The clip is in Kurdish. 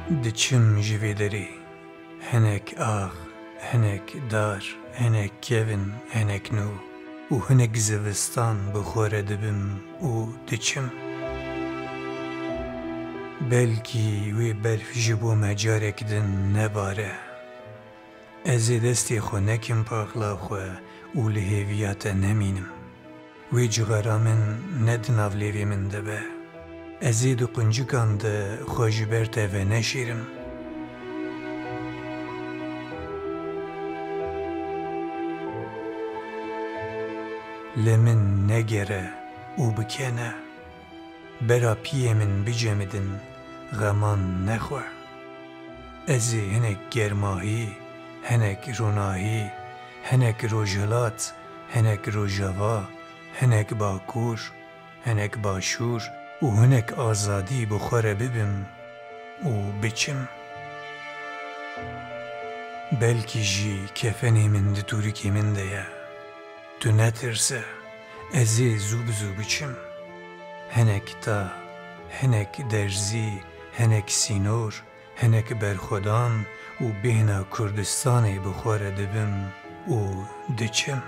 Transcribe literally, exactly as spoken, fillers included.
Diçim ji vê derê. Hinek ax, hinek dar, hinek kevin, hinek nû û hinek zivistan bi xwe re dibim û diçim. Belkî wê berf ji bo me carek din nebare. Ez ê destê xwe nekim paxla xwe û li hêviya te nemînim. Wê cixera min ne di nav lêvê min de be. Ez ê di quncikan de xwe ji ber te veneşêrim. Li min negere û bikene. Bera piyê min bicemidin, xeman nexwe. Ez ê hinek germahî, hinek ronahî, hinek rojhilat, hinek rojava, hinek bakur, hinek başûr û hinek azadî bi xwe re bibim û biçim. Belkî jî kefenê min di tûrikê min de ye. Tu netirse, ez ê zû bi zû biçim. Hinek ta, hinek derzî, hinek sînor, hinek berxwedan û bêhna Kurdistanê bi xwe re dibim û diçim.